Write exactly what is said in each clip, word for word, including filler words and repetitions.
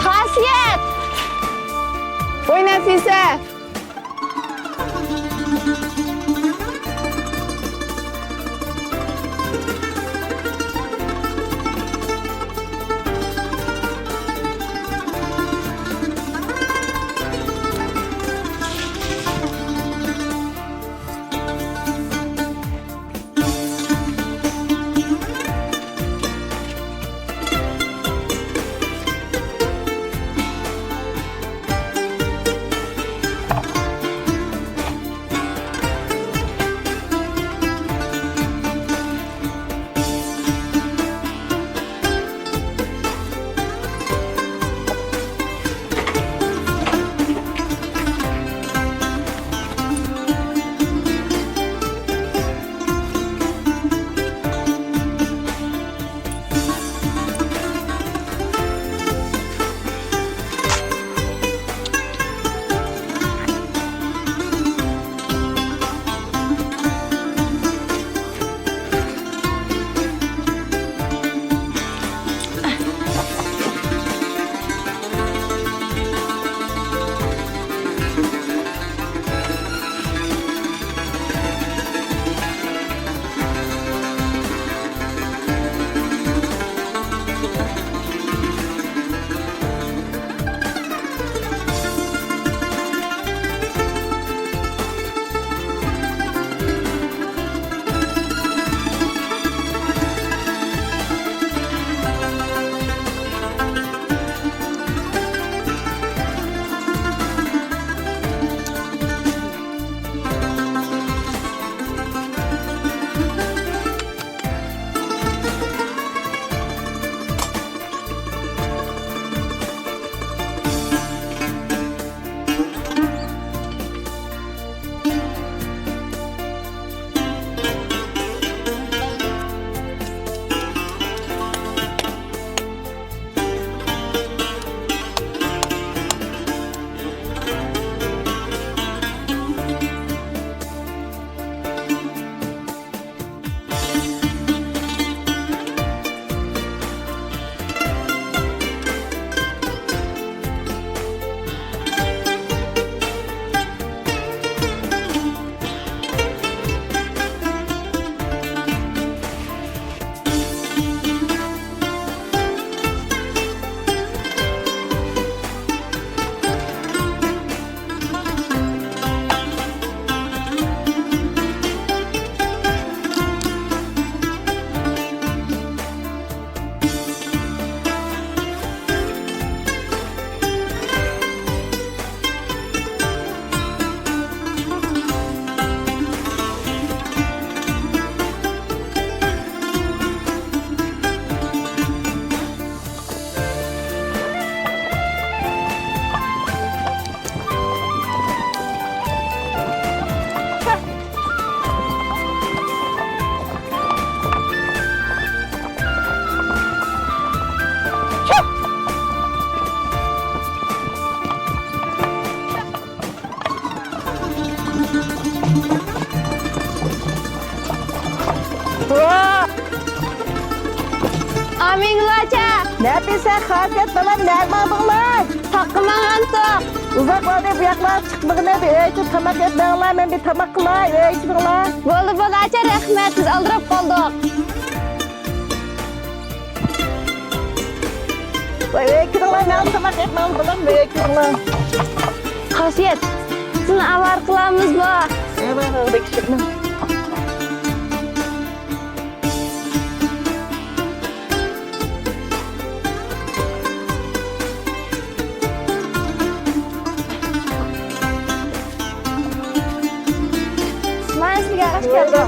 خاسىيەت! ۋوي نەفىسە! ئامىنگلارچە. نەپىسە، خاسىيەت بالام، نەگە ماڭدىڭلار؟ تاغقا ماڭغانتۇق. ئۇزاق بولدى بۇ ياقلارغا چىقمىغىنى، بىر ئۆيگە تاماق يەپ مېڭىڭلار، مەن بىر تاماق قىلاي، ئۆيگە كىرىڭلار. بولدى، بولدى ئاچا، رەھمەت، بىز ئالدىراپ قالدۇق. ۋاي، ئۆيگە كىرىڭلار، مەن تاماق يەپ ماڭدىم، ئۆيگە كىرىڭلار. خاسىيەت، سېنى ئاۋارە قىلامىزمۇ؟ ئەۋە، ئالدى كىشىنى. مانا سىزگە ئاش كەلدى.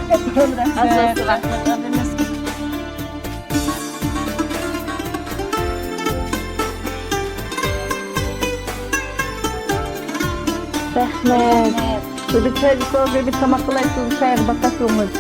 رەھمەت. رەھمەت. بىر چاي ئىچىپ، بىر تاماق قىلايسىز، چايغا باقاسىز.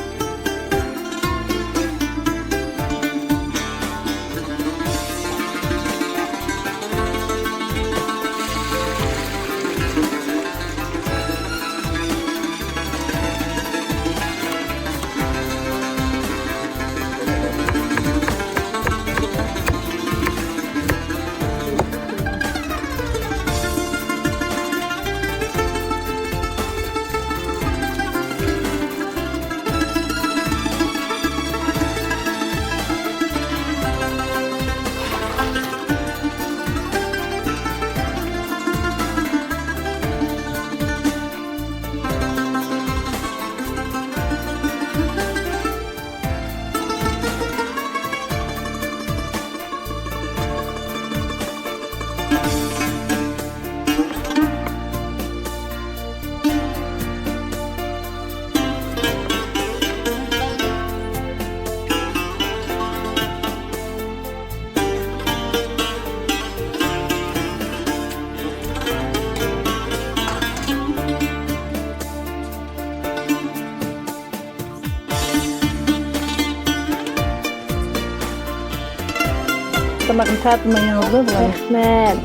بەخمەت.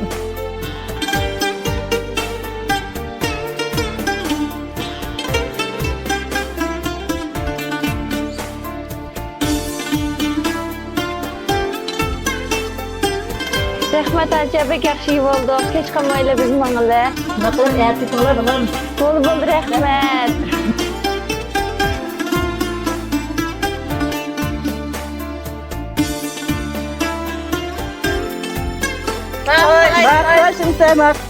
رەھمەت، ئانچە بەك ياخشى بولدۇق. كەچ قالمايلى بىز ماڭىلى. ناقىلىپ ئەتە كېتىڭلار، بالام. بولدى، بولدى، رەھمەت. ماقۇل، ماقۇل، شۇنسا ماقۇل.